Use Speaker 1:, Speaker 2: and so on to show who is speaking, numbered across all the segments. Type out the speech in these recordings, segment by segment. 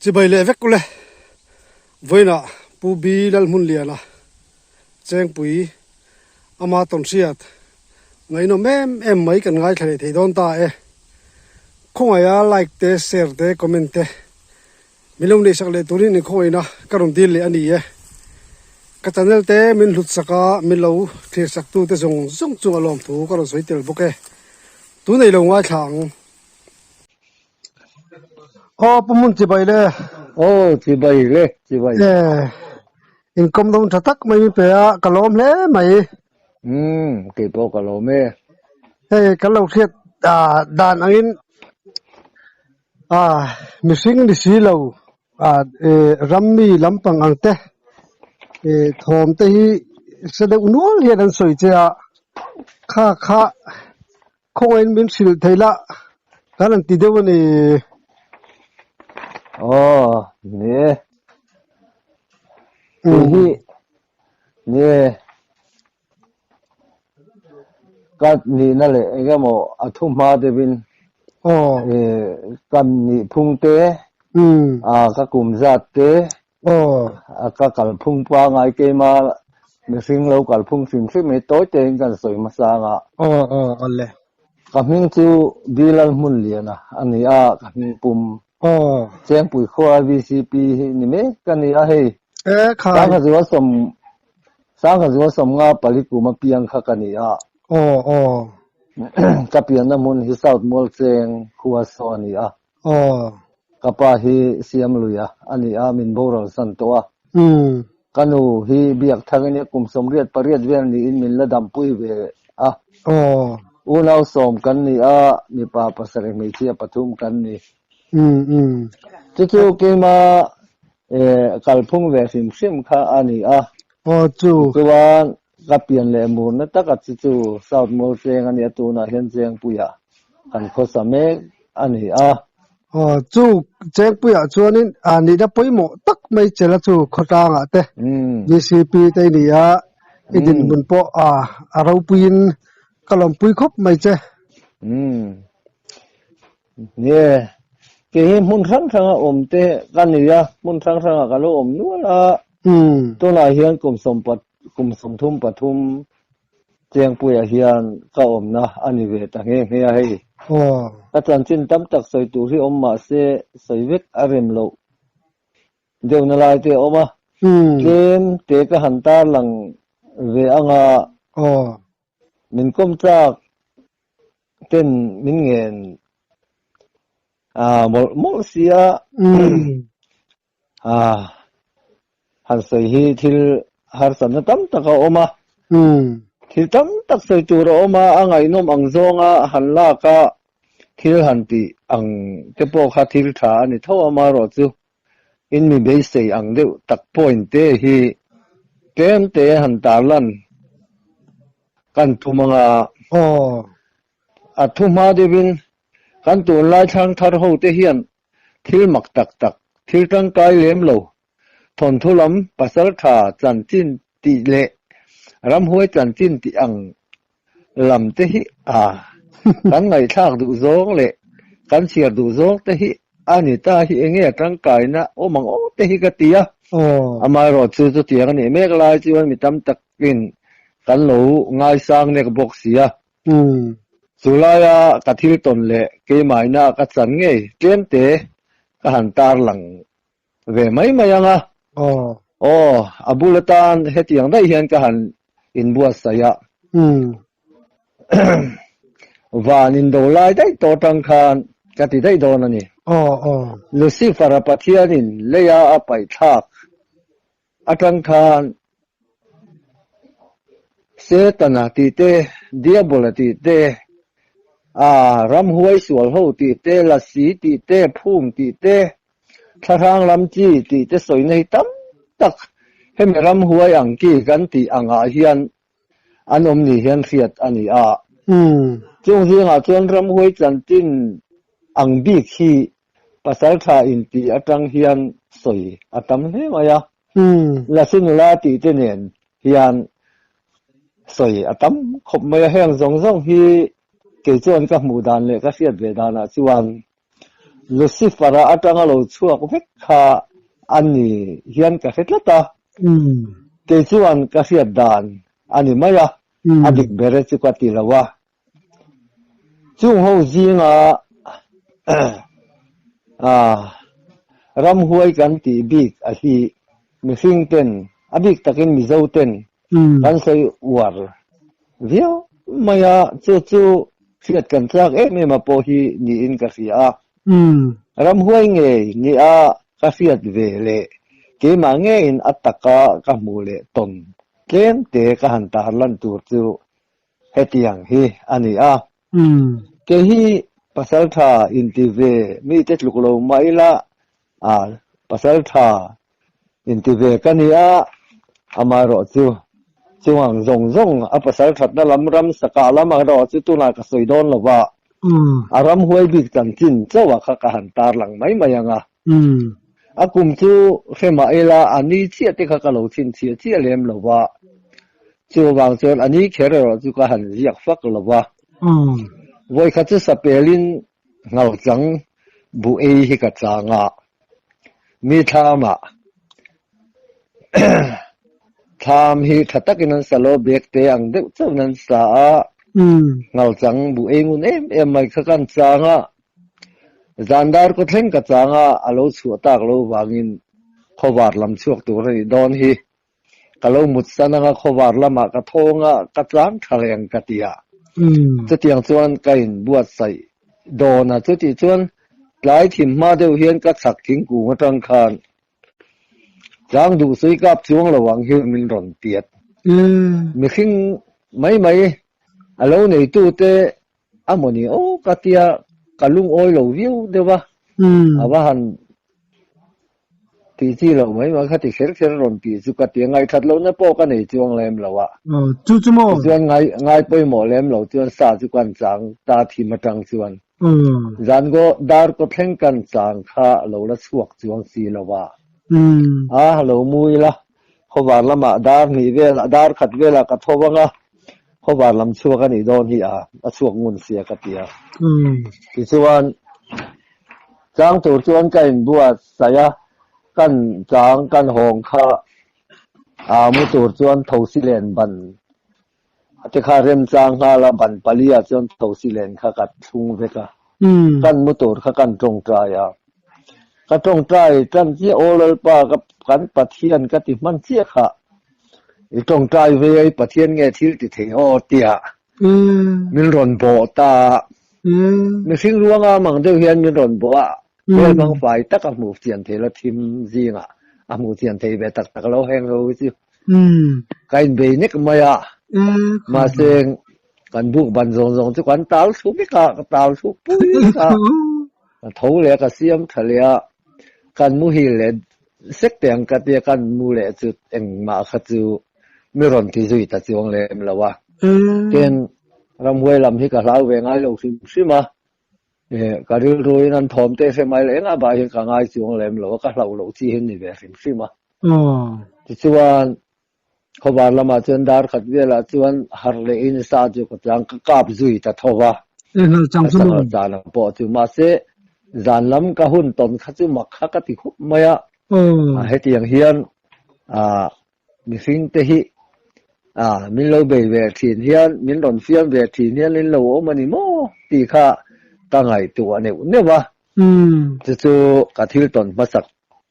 Speaker 1: Chibai leh vek ule. Vawiinah Pu B Lalhmunliana Chengpui ama tawnhriat ngaihnawm em em mai kan ngaithla leh thei dawn ta e. Khawngaia like te, share te, comment te min lo neihsak leh turin inkhawngaihna ka rawn dil leh a ni e. Ka channel te min hlutsak a, min lo thlirsak tute zawng zawng chungah lawmthu ka rawn sawi tel bawk e. Tunei lo ngaithla ang. Aw pu hmun chibai le.
Speaker 2: Aw chibai le chibai.
Speaker 1: E inkawm dawn tha tak mai min pe a ka lawm hle mai.
Speaker 2: Umm kei pawh ka lawm e.
Speaker 1: Hei kan lo hriat dan angin mihring ni si lo rammi lampang ang te thawm te hi hre deuh nual hian an sawi che a kha kha Khawngaihin min hrilh thei la, kan han ti deuh a ni.
Speaker 2: Aw, ni e. Tui hi, ni e. Ka nihna leh eng emaw a thu hma deuhin ka nih phung te, ka kum zat te, ka kalphung pangai keima mihring lo kalphung hrim hrim hi tawi tein kan sawi hmasa ang a. Ka hming chu Bilal Hmunliana a ni a, ka hming pum Chengpui khua VCP hi ni mek ka ni a hei. Sangkhazual sawm Sangkhazual sawmnga pali kum a piang kha ka ni a. Ka pianna hmun hi South Mualcheng khua saw a ni a.
Speaker 1: Aw.
Speaker 2: Ka pa hi Siamluia a ni a, min boral san tawh a. Ka nu hi biak thangin kum 88 vel niin min la dampui ve a.
Speaker 1: Aw.
Speaker 2: Unau sawm kan ni a, mipa pasarih hmeichhia pathum kan ni. Chu chu keima kalphung ve hrim hrim kha a ni a.
Speaker 1: Aw chu.
Speaker 2: Tichuan ka pian leh murna taka chu chu South Mualcheng a ni a, tunah hian Chengpuiah kan khawsa mek a ni a.
Speaker 1: Aw chu Chengpuiah chuanin a nihna pawimawh tak mai che la chu khawtlangah te DCP te i ni a, i dinhmun pawh a ropuiin ka lawmpui khawp mai che.
Speaker 2: Nie, kei hi hmun hrang hranga awm te ka ni a, hmun hrang hrangah ka lo awm nual a, tunah hian kum sawmpat kum sawmthum pathum Chengpuiah hian ka awmna a ni ve ta nghe nghe a hei. Ka chanchin tam tak sawi tur hi awm mah se sawi vek a rem loh deuhna lai te a awm a, tlem te ka han tarlang ve anga min kawm tlak ten min ngen a mawlh mawlh si a, han sawi hi thil harsatna tam tak a awm a, thil tam tak sawi tur a awm a, a ngaihnawm ang zawnga han lak a thil han tih ang te pawh kha thil tha a ni tho a, amaherawhchu In mi beisei ang deuh tak point te hi tlem te han tarlan kan tum ang a. A thu hma deuhin kan tunlai thlang thar ho te hian thil mak tak tak, thil tangkai lem lo, thawnthu lam pasal tha chanchin tih leh ramhuai chanchin tih ang lam te hi a kan ngaihthlak duh zawng leh kan chhiar duh zawng te hi a ni ta hi enge a tangkaina awm ang aw te hi ka ti a. Amaherawh chu chutiang a nih mek lai chuan mi tam takin kan lo ngaisang nek bawk si a. Chu laia ka thil tawn leh keimahina ka chan ngei tlem te ka han tarlang ve mai mai ang a. Aw, a bul atan hetiang daih hian ka han inbuatsaih a. Van indo lai daih tawh atang khan ka ti daih dawn a ni. Lucifer-a Pathianin leia a paihthlak atang khan Setana tih te, Diabola tih te, a ramhuai sual ho tih te, lasi tih te, phung tih te, Thlahrang lam chi tih te sawina hi tam tak hemi ramhuai ang ki kan tih angah hian an awm ni hian hriat a ni a. Chung zingah chuan ramhuai chanchin ang bik hi pasaltha intih atang hian sawi a tam hle mai a. Lasi nula tih te nen hian sawi a tam khawp mai a. Heng zawng zawng hi kei chuan ka hmuh dan leh ka hriat ve danah chuan. Lucifer-a atanga lo chhuak vek kha a ni hian ka hre tlat a. Kei chuan ka hriat dan a ni mai a, a dik ber e chu ka ti lo a. Chung ho zinga ramhuai kan tih bik a hi mihring ten, a bik takin Mizo ten kan sawi uar viau mai a, chu chu hriat kan chak em em a pawh hi niin ka hria a. Ramhuai ngei nia ka hriat ve leh keimah ngeiin a taka ka hmuh leh tawn tlem te ka han tarlan tur chu Hetiang hi a ni a. Kei hi pasaltha inti ve mite tluk lo mah ila, a pasaltha inti ve ka ni a, amaherawh chu chungang zawng zawng a pasalthatna lam ram sakah lam erawh chu tunah ka sawi dawn lo va, a ram huai bik chanchin chauh ah kha ka han tarlang mai mai ang a. A kum chu hre mah ila a ni chiah te kha ka lo chhinchhiah chiah lem lo va, chuvang chuan a ni kher erawh chu ka han ziak fak lo va. Vawikhat chu sapelin nghalchang buh ei hi ka chang a, mi thlamah thlam hi tha takin an sa lo, bag te ang deuh chauhin an sa a, nghalchang buh ei ngun em em mai kha kan chang a. Zan dar kaw thleng ka chang a, a lo chhuah tak lo vangin khawvar lam chhuak tur a nih dawn hi. Ka lo mut san anga khawvar lamah ka thawng a, ka tlang tha reng ka ti a. Chutiang chuan ka inbuatsaih dawn a, chutih chuan tlai thim hma deuh hian ka chhak thingkung atang khan Tlang duh sawi kap chuang lo ang hi min rawn piat. Mihring mai mai a lo neitute A mawni aw ka tia ka lungawi lo viau deuh a, a va han tih chi loh mai mai kha ti kher kher rawn tih chu ka tia ngaihthat lohna pawh ka nei chuang lem lo a.
Speaker 1: Chu chu maw?
Speaker 2: Tichuan ngai ngai pawimawh lem lo chuan sa chu kan chang ta thim atang chuan zan kaw dar kaw thleng kan chang kha lo la chhuak chuang si lo a. A lo mu ila khawvar lamah dar hnih velah dar khat velah ka tho vang a, khawvar lam chhuak a nih dawn hi a, a chhuak ngun sia ka ti a. Tichuan chang tur chuan ka inbuatsaih a, kan chang kan hawng kha a mu tur chuan thosi len ban te kha remchang nghal a, ban pali ah chuan thosi len kha ka thlung vek a, kan mu tur kha kan tawngtai a, ka tawngtai tan chiah aw Lalpa ka kan Pathian ka ti hman chiah kha i tawngtai ve a i Pathian nge thil ti thei aw tia min rawn bawh ta a, mihring ruanga mang deuh hian min rawn bawh a, hmel hmang fai tak a hmuh chian thei lo thim zingah a hmuh chian thei ve tak tak lo heng ho hi chu. Ka inbei nek mai a, mahse kan buk ban zawng zawng chu kan tal thlu vek a, ka tal thlu pui vek a, ka tho leh a, ka siam tha leh a, kan muhil leh sek teh ang ka tia kan mu leh chu engmah kha chu mi rawn ti zui ta chuang lem lo a, tin ramhuai lam hi ka hlau ve ngai lo hrim hrim a, Ka rilruin an thawm teh hre mai lo, engah bah hian ka ngai chuang lem lo a, ka hlauh loh chi hi ni ve hrim hrim a. Tichuan, khawvar lamah chuan dar khat velah chuan harh leh in sa chu ka chang ka kap zui ta tho va. Ka sanghal zan ang pawh chu. Mahse, zan lam ka hun tawn kha chu mak kha ka ti khup mai a. Hetiang hian Mihring te hi ah min lo bei ve thin hian min rawn fiam ve thin hian in lo awm a ni maw tih kha ka ngaihtuah neuh neuh a. Chu chu ka thil tawn hmasak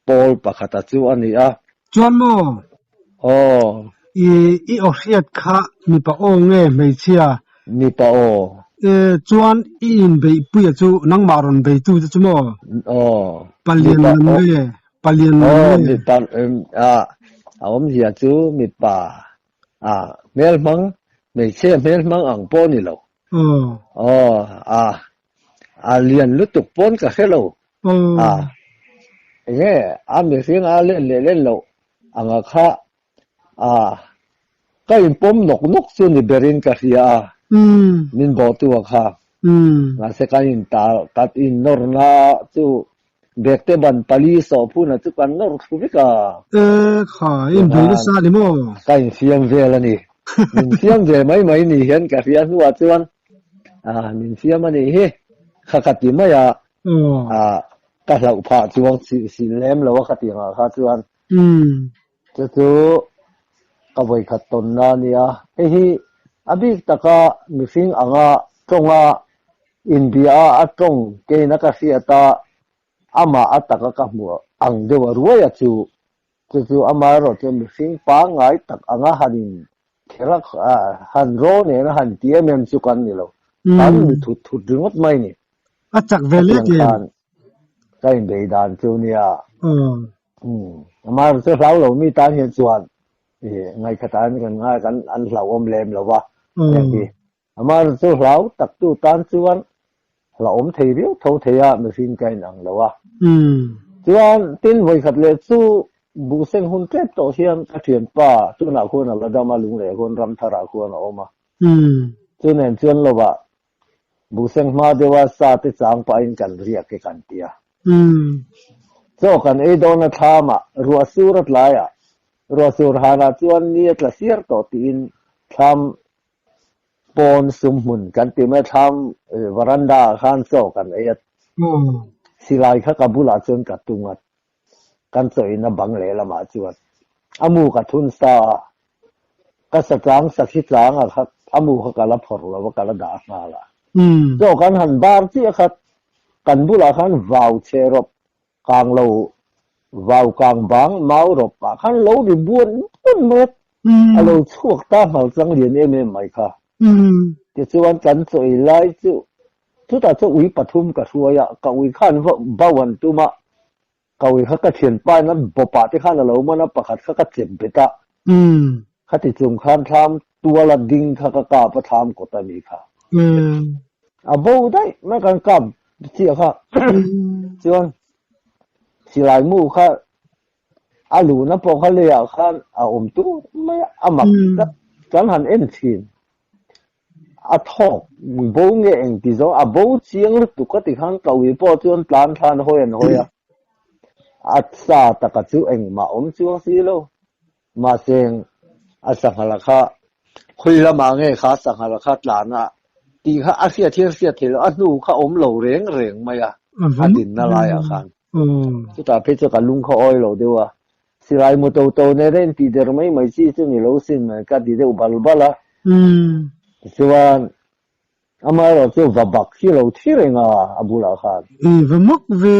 Speaker 2: pawl pakhata chu a ni a.
Speaker 1: Chuan maw?
Speaker 2: Aw.
Speaker 1: I i aw hriat kha mipa aw nge hmeichhia?
Speaker 2: Mipa aw.
Speaker 1: E chuan i inbeihpuia chu nangmah rawn beitu te chu maw?
Speaker 2: Aw.
Speaker 1: Palian
Speaker 2: Mipa
Speaker 1: lam
Speaker 2: aw.
Speaker 1: nge? Palian lam
Speaker 2: Aw
Speaker 1: nge?
Speaker 2: mipa a a awmzia chu mipa a hmel hmang hmeichhia hmel hmang ang pawh ni lo.
Speaker 1: Aw.
Speaker 2: Aw a a lian lutuk pawn ka hre lo.
Speaker 1: Aw.
Speaker 2: A enge a mihring a len leh len loh anga kha a ka inpawm nawk nawk chu ni berin ka hria a. Min bawhtu a kha. Mahse kan intal kan innawrna chu Bekte ban pali sawh phun a chu kan nawr thlu vek a.
Speaker 1: E kha, i inbei nasa a ni maw?
Speaker 2: Ka infiam vel a ni. Min fiam ve mai mai ni hian ka hria hnuah chuan min fiam a nih hi, kha ka ti mai a. Ah, ka hlauh phah chuang si si lem lo a khatiang ah kha chuan. Chu chu ka vawikhat tawnna a nia. Hei hi a bik taka mihring anga tawnga inbia a a tawng keina ka hriat a, amah a taka ka hmuh ang deuh a ruai a chu. Chu chu amaherawh chu mihring pangngai tak anga han in kher a, han raw nena han ti em em chu kan ni lo. Kan ni thut thut ringawt mai ni.
Speaker 1: A chak ve lek
Speaker 2: em? Khan ka inbei dan chu nia. Amaherawh chu hlau lo mi tan hian chuan ngaihkhat ah kan ngai kan an hlauhawm lem lo va. Amaherawh chu hlau tak tu tan chuan hlauhawm thei viau tho thei a mihring ka inang lo a. Chuan tin vawikhat leh chu buhseng hun tlep tawh hian ka thianpa tunah khuan a la dam a, lungleh khuan ramtharah khuan a awm a. Chu nen chuan lovah buhseng hma deuha sa te chang pahin kan riak e kan ti a. Chaw kan ei dawn a thlamah ruah sur a tlaiah ruah sur hanah chuan ni a tla siar tawh tiin thlam Pawn sum hmun kan ti mai thlam veranda ah khan chaw kan ei a, silai kha ka bulah chuan ka tung a, kan chaw in a bang lehlamah chuan a mu ka thun sa a, ka sa chang sakhi chang ah kha a mu kha ka la phawrh lo a ka la dah nghal a, chaw kan han bar chiah kha kan bulah khan vau chhe rawp Kang lo vau kang bang mau rawp ah khan lo ri buan buan mai a, a lo chhuak ta nghal chang lian em em mai kha. Tichuan kan chawi lai chu chutah chuan ui pathum ka hruai a, ka ui khan bau an tum a, ka ui kha ka thianpa in a bawpah te khan a lo man a, pakhat kha ka chep bet a, khati chung khan thlam tuala ding kha ka kap a thlam kawt a ni kha. A bo daih mai kan kap chiah kha chuan silai mu kha a luhna pawh kha leiah khan a awm tur mai a, a mak tlat kan han en thin. A thawk bo nge engti zawng a bo chiang lutuk ka ti khan ka ui pawh chuan tlan thlan hawi an hawi a, a sa taka chu engmah awm chuang si lo. Mahse, a sanghala kha khawi lamah nge kha sanghala kha tlan a tih kha a hriat hian hriat theih loh, a hnu kha awm lo reng reng mai a, a dinna laiah khan. Chutah phei chu ka lung kha awi lo deuh a, silai mu to to nena intih der mai mai chi chu ni lo sin ka ti deuh bal bal a. Tichuan, Amaherawh chu va bak hi lo thi reng a, a bulah khan.
Speaker 1: I va mak ve.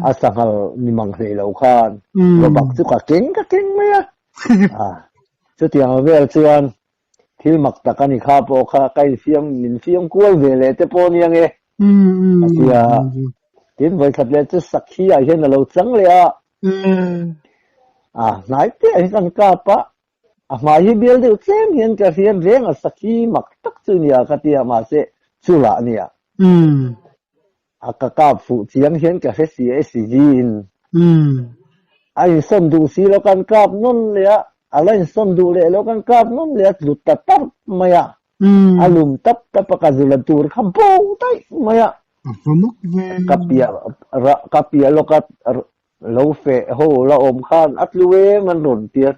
Speaker 2: A sanghal ni mang hlei lo khan va bak chu ka keng ka keng mai a. Chutiang vel chuan thil mak tak a ni kha pawh kha ka infiam min fiam kual ve leh te pawh nia nge a ti a. Tin vawikhat leh chu sakhi ah hian a lo chang leh a. A hnai te ah hian kan kap a. A hmai hi bial deuh tlem hian ka hriat reng a sakhi mak tak chu nia ka ti a mahse chulah nia. A ka kap fuh chiang hian ka hre si a SG in a insawn duh si lo kan kap nawn leh a, a la insawn duh leh lo kan kap nawn leh a tlut ta tarh mai a, a lum tap tap a ka zula tur kha bo daih mai a. Ka piah ka piah lawk a Lo feh ho la awm khan a tlu em an rawn ti a,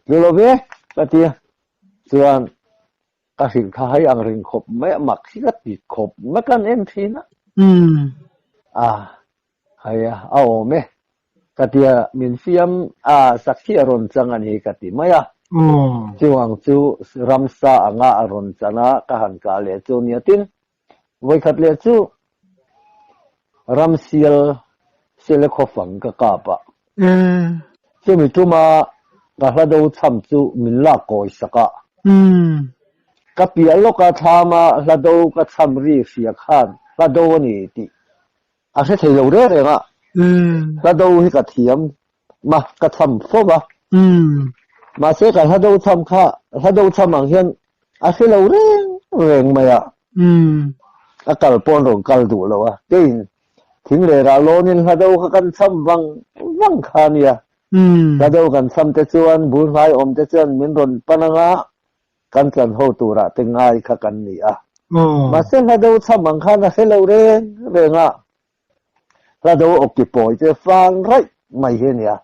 Speaker 2: tlu lo ve ka ti a, chuan ka hrilh kha hei ang ring khawp mai a, mak hi ka ti khawp mai kan en thin a, a hei a a awm e ka ti a, min fiam a sakhi a rawn chang a ni ka ti mai a, chuang chu ramsa anga a rawn chan a ka han kah leh chu nia tin Vawikhat leh chu ramsial sele khawfang ka kap a. Chumi tuma ka hla do chham chu min lak kawi sak a. Ka piah lawka thlama hla do ka chham ri hria khan hla do a ni tih a hre thei lo reng reng a. Hla do hi ka thiam ma ka chham fo va. Mahse ka hla do chham kha hla do chham ang hian a hre lo reng reng mai a. A kal pawn rawn kal duh lo a. Keiin thing leh rah lawnin hla do kha kan chham vang vang kha a nia. Hla do kan chham te chuan bul hnai awm te chuan min rawn pan anga kan chan ho turah te ngai kha kan ni a. Mahse hla do chham ang khan a hre lo reng reng a. Hla do awki pawi te fang raih mai hi a nia.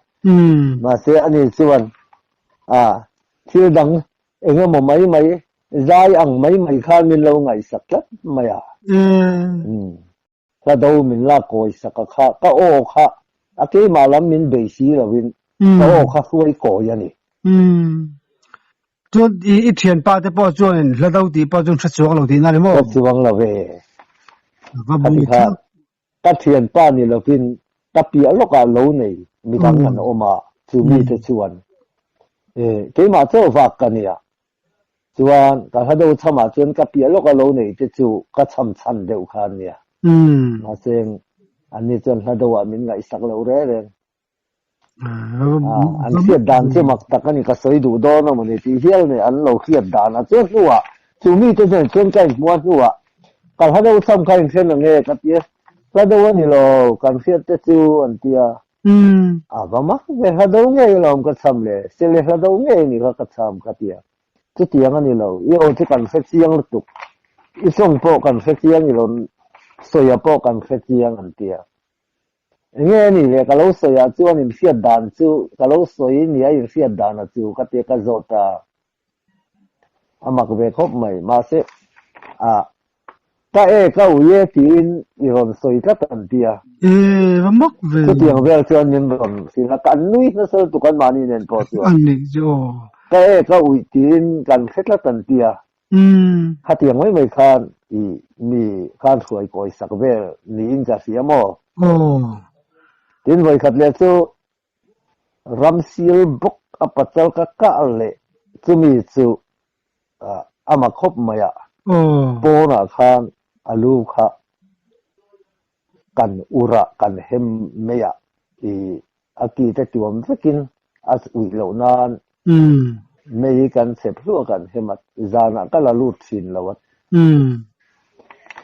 Speaker 2: Mahse ani chuan a thil dang eng emaw mai mai zai ang mai mai khan min lo ngaihsak tlat mai a. Hla do min lak kawi sak a kha, ka aw kha a keimah lam min bei si loin ka aw kha hruai kawi a ni.
Speaker 1: Umm. Chuan i i thianpa te pawh chuanin hla do tih pawh chuan hre chuang lo tihna a ni maw?
Speaker 2: Hre chuang lo ve.
Speaker 1: Va
Speaker 2: Khati
Speaker 1: bui
Speaker 2: kha
Speaker 1: thlak.
Speaker 2: ka thianpa ni lovin ka piah lawkah lo nei midang an awm a, chu mite chuan keimah chaw vak ka nia. Chuan ka hla do chhamah chuan ka piah lawka lo nei te chu ka chham chhan deuh kha a nia. Mahse anni chuan hla do ah min ngaihsak lo reng reng. An hriat dan chu mak tak a ni, ka sawi duh dawn a mawni tih hial nei an lo hriat dan a chuan hnuah chu mite chuan chuan ka inhmuh a hnuah ka hla deuh cham kha inhriat ang nge ka ti a, hla deuh a ni lo kan hriat te chu an ti a, a va mak ve hla deuh ngei alawm ka cham le, sele hla deuh ngei ni kha ka cham ka ti a, chutiang a ni lo, i aw chu kan hre chiang lutuk, i sawng pawh kan hre chiang i rawn sawi a pawh kan hre chiang an ti a. Enge a nih le ka lo sawi ah chuan inhriat dan chu ka lo sawi nia inhriat dan a chu ka tia ka zawt a, a mak ve khawp mai. Mahse ah ka e ka ui e tiin i rawn sawi tlat an tia.
Speaker 1: E va mak ve.
Speaker 2: Chutiang vel chuan min rawn hrilh a, kan nui nasa lutuk an mahni nen pawh chuan.
Speaker 1: An nih chu aw.
Speaker 2: Ka e ka ui tiin kan hre tlat an tia. Khatiang mai mai khan i mi khan hruai kawi sak vel niin ka hria maw? Tin vawikhat leh chu ramsil bawk a pachal ka kah leh chumi chu a ma khawp mai a, pawnah khan a lu kha kan ur a, kan hem mai a, i a ki te tuam vekin a uih loh nan mei kan chep hluah kan hem a, zanah ka la lut thin lo a.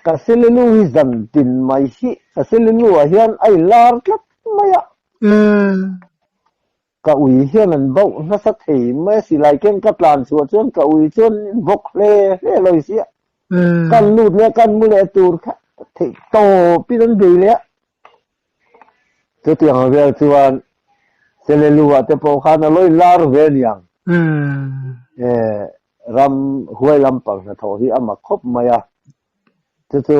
Speaker 2: Ka selilu hi zan tin mai hi, ka selilu ah hian a inlar tlat mai a. Ka ui hian an bauh nasa thei mai a, silai keng ka tlan chhuah chuan ka ui chuan vawk hle hle lawi sia. Kan lut leh kan mu leh tur kha theih tawpin an bei leh a. Chutiang vel chuan Selelua te pawh khan a lawi lar ve aniang. Ram huai lampang hnathawh hi a mak khawp mai a. Chu chu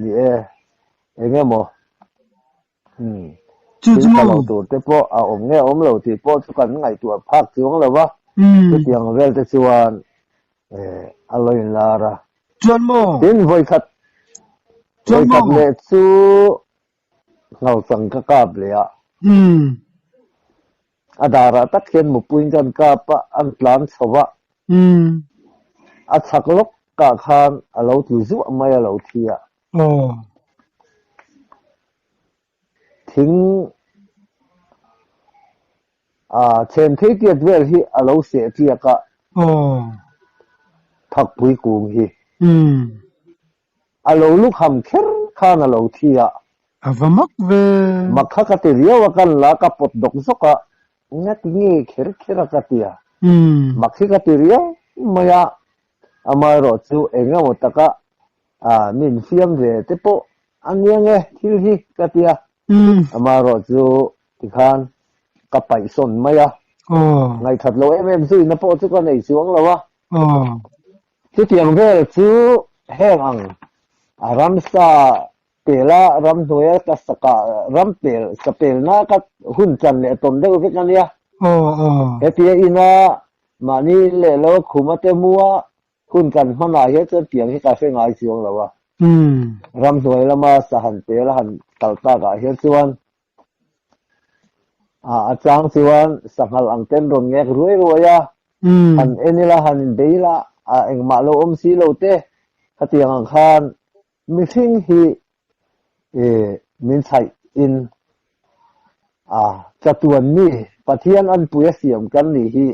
Speaker 2: ni e, eng emaw thil tha lo tur te pawh a awm nge awm lo tih pawh chu kan ngaihtuah phak chuang lo va. Chutiang vel te chuan a lawi lar a.
Speaker 1: Chuan maw?
Speaker 2: Tin vawikhat
Speaker 1: Chuan
Speaker 2: vawikhat
Speaker 1: maw?
Speaker 2: leh chu Hlauchang ka kap leh a. A darah tak hian mupuiin kan kap a, an tlan chho a. A chhak lawk kah khan a lo tlu zuah mai a lo thi a. Thing A chhen thei tiat vel hi a lo seh tiak a. Thakpui kung hi. A lo lukham kher khan a lo thi a.
Speaker 1: A va mak ve.
Speaker 2: Mak kha ka ti riau a kan la ka pawt dawk zawk a. Ngati nge kher kher a ka ti a. Mak hi ka ti riau mai a. Amaherawh chu eng emaw taka min fiam ve te pawh a nia nge thil hi ka ti a. Amaherawh chu tikhan ka paih sawn mai a. Ngaihthat lo em em zuina pawh chu ka nei chuang lo a. Chutiang vel chu heng ang a ramsa pela ramhnuaia ka saka ram pel sa pelna ka hun chan leh tawn deuh vek a nia. Hetia ina mahni in leh lo khuma te mua hun kan hmanah hian chuan tiang hi ka hre ngai chuang lo a. Ramhnuai lama sa han pel a han kal takah hian chuan a chang chuan sanghal ang ten rawn ngek ruai ruai a, han en ila han inbei ila engmah lo awm si lo te khatiang ang khan Mihring hi min chhaih in a chatuan mi Pathian anpui a siam kan nih hi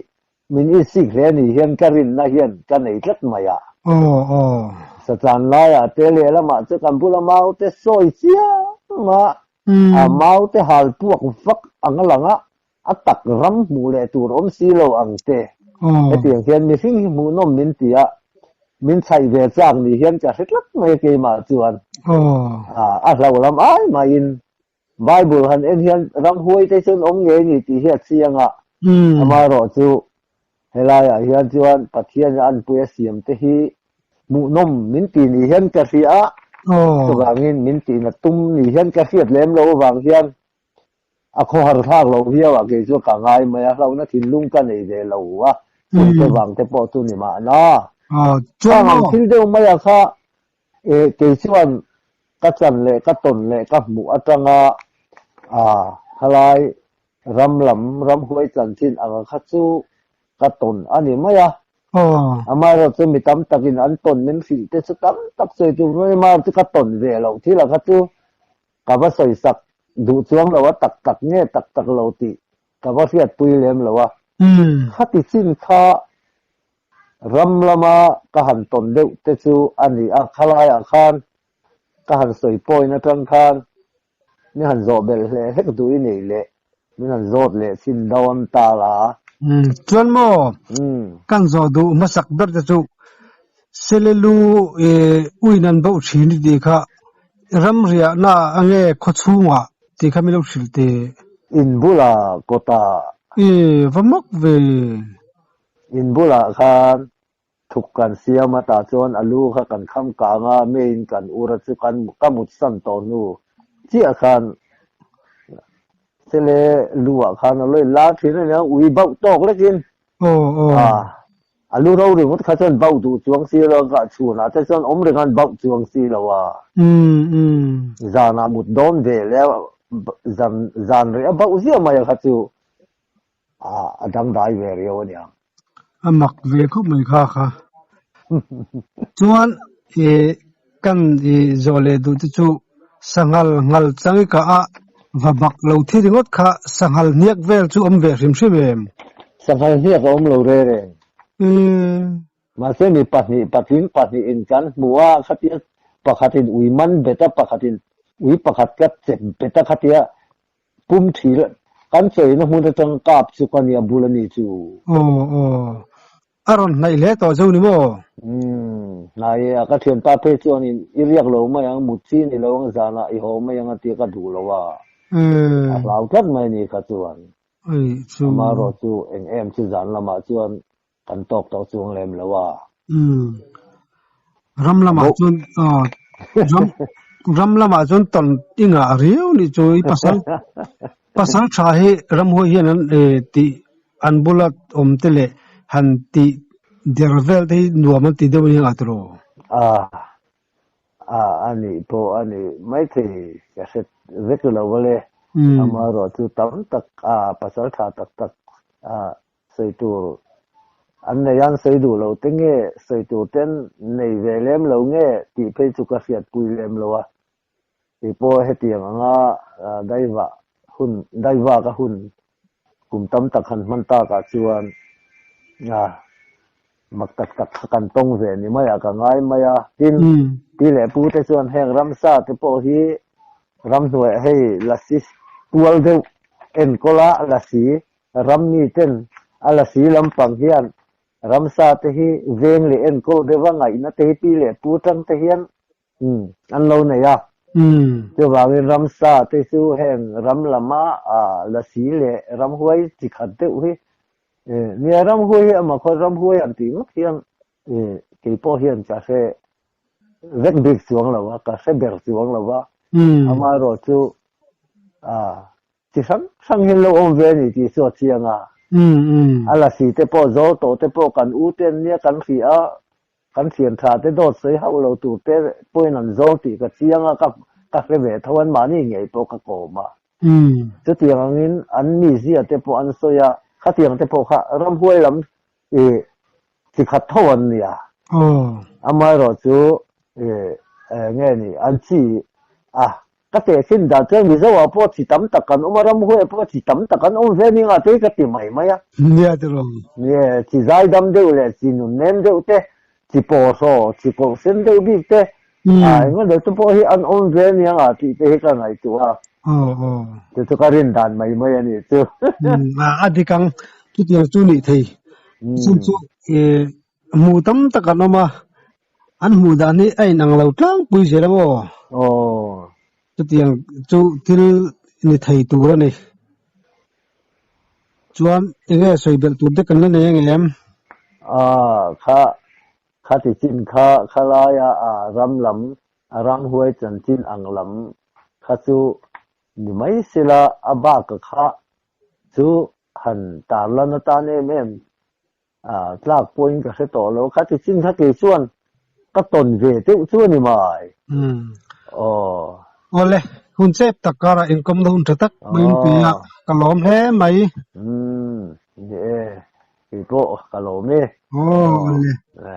Speaker 2: min insik hle ni hian ka rinna hian ka nei tlat mai a. Satan laiah te lehlamah chu kan bula maute sawi chiang a, a maute hal puak vak ang a lang a, a tak ram hmuh leh tur awm si lo ang te. Hetiang hian mihring hi hmuhnawm min ti a, min chhaih ve chak ni hian ka hre tlat mai a keimah chuan. A hlauh lam ai maiin Bible han en hian ramhuai te chuan awm ngei ni tih hi a chiang a, amaherawh chu helaiah hian chuan Pathian a anpui a siam te hi hmuhnawm min ti ni hian ka hria a. Chuvangin min tihna tum ni hian ka hriat lem loh avang hian a khawhar thlak loh viau a, kei chu ka ngai mai a, hlauhna thinlung ka nei ve lo a, chungte vang te pawh chu ni mahna. Khang ang thil deuh maia kha kei chuan ka chan leh ka tawn leh ka hmuh atanga khalai ram lam ramhuai chanchin anga kha chu ka tawn a ni mai a. Amaherawhchu chu mi tam takin an tawn min hrilh te chu tam tak sawi tur mai amaherawhchu chu ka tawn ve loh thil a kha chu ka va sawi sak duh chuang lo a tak tak nge tak tak lo tih ka va hriatpui lem lo a. Khati chin kha ram lama ka han tawn deuh te chu a ni a, khalaiah khan ka han sawi point atang khan min han zawh belh hle hlek duh i nei leh min han zawt leh chin dawn ta la.
Speaker 1: Chuan maw kan zawh duh hmasak ber te chu Selelu uin an bauh thin i tih kha ramriahna ange khawchhungah tih kha min lo hrilh teh.
Speaker 2: In bulah kawtah.
Speaker 1: I va mak ve.
Speaker 2: In bulah khan Thuk kan siam a tah chuan a lu kha kan kham kang a, meiin kan ur a chu kan ka mut san tawh hnu chiah khan sele lu ah khan a lo in lar thin a nia, ui bauh tawk lekin a lu ro ringawt kha chuan bauh duh chuang si lo a, chhunah te chuan awm reng an bauh chuang si lo a, zanah mut dawn ve leh a zan zan reh a bauh ziah mai a kha chu. A dangdai ve riau a niang.
Speaker 1: A mak ve khawp mai kha kha. Chuan kan zawh leh duh te chu sanghal nghal chang i kah a va bak lo thi ringawt kha sanghal hniak vel chu awm ve hrim hrim em?
Speaker 2: Sanghal hniak a awm lo re reng. Mahse mi pahnih patling pahnihin kan hmu a, khatia pakhatin ui man bet a, pakhatin ui pakhat ka chep bet a khatia Pum thil kan chawina hmun atang kap chu ka nia bul a ni chu.
Speaker 1: Aw aw. A rawn hnaih hle tawh zo ni maw?
Speaker 2: Umm, hnai e a, ka thianpa phei chuan in i riak lo mai ang, mut chi ni lo ang, zanah i haw mai ang a tia ka duh lo a, a hlau tlat mai ni kha chuan. Amaherawh chu eng em chu zan lamah chuan Kan tawk tawh chuang lem lo a.
Speaker 1: Umm. Ram lamah chuan ram ram lamah chuan tawn i ngah riau nih chu i pasal pasal tha hi ramhuai hian an tih an bula awm te leh han tih der vel te hi nuam an ti deuh a ni ang a tiraw?
Speaker 2: A a a nih pawh a ni maithei ka hre vek lo ale. Amaherawhchu tam tak a pasal tha tak tak a Sawi tur an nei a, an sawi duh lo te nge, sawi tur te an nei ve lem lo nge tih phei chu ka hriatpui lem lo a. Kei pawh hetiang anga daiva hun, daiva ka hun kum tam tak han hman takah chuan mak tak tak kha kan tawng ve ni mai a, ka ngai mai a. Tin, pi leh pu te chuan heng ramsa te pawh hi ramhnuaiah hei lasi tual deuh enkawl a, lasi Ram miten a lasi lampang hian ramsa te hi veng leh enkawl deuha ngaihna te hi pi leh pu tang te hian an lo nei a. Chuvangin ramsa te chu heng ram lama lasi leh ramhuai chi khat deuh hi nia ramhuai hi amah khaw ramhuai an tih ngawt hian kei pawh hian ka hre vek bik chuang lo a, ka hre ber chuang lo a. Amaherawhchu Chi hrang hrang hi an lo awm ve a ni tih chu a chiang a. A lasi te pawh zawl tawh te pawh kan u te an nia kan hria a, kan thian tha te dawt sawi hauh lo tur te pawhin an zawl tih ka chiang a, ka ka hre ve tho an mahni ngei pawh ka kawm a. Chutiang angin an mizia te pawh an sawi a, khatiang te pawh kha ramhuai lam i chi khat tho an nia. Amaherawhchu i nge ni an chi a Ka tehkhin dan chuan Mizo ah pawh chi tam tak kan awm a, ramhuai ah pawh chi tam tak an awm ve ning ah te ka ti mai mai a.
Speaker 1: Nia tiraw.
Speaker 2: Nia, chi zaidam deuh leh chi nunnem deuh te, chi pawhraw, chi kawrhsen deuh bik te, ah engemaw deuh te pawh hi an awm ve aniang ah tih te hi ka ngaihtuah a.
Speaker 1: Aw aw.
Speaker 2: Chu chu ka rin dan mai mai a nih chu.
Speaker 1: A dik ang, chutiang chu nih thei. Chu chu hmu tam tak an awm a, An hmuh dan hi a inang lo tlangpui zel ang aw.
Speaker 2: Aw.
Speaker 1: Chutiang chu thil ni thei tur a ni. Chuan enge sawi belh tur te kan la nei ang em?
Speaker 2: Aw, kha, kha ti chin kha, kha laia ram lam. A ramhuai chanchin ang lam kha chu ni mai sela a bak kha chu han tarlan atan em em tlak pawhin ka hre tawh lo. Kha ti chin kha kei chuan ka tawn ve deuh chu a ni mai. Aw.
Speaker 1: Awle, hun chep tak karah inkawmna hun tha tak mai in pe a, ka lawm hle mai.
Speaker 2: Umm, ni e, kei pawh ka lawm e.
Speaker 1: Aw, awle.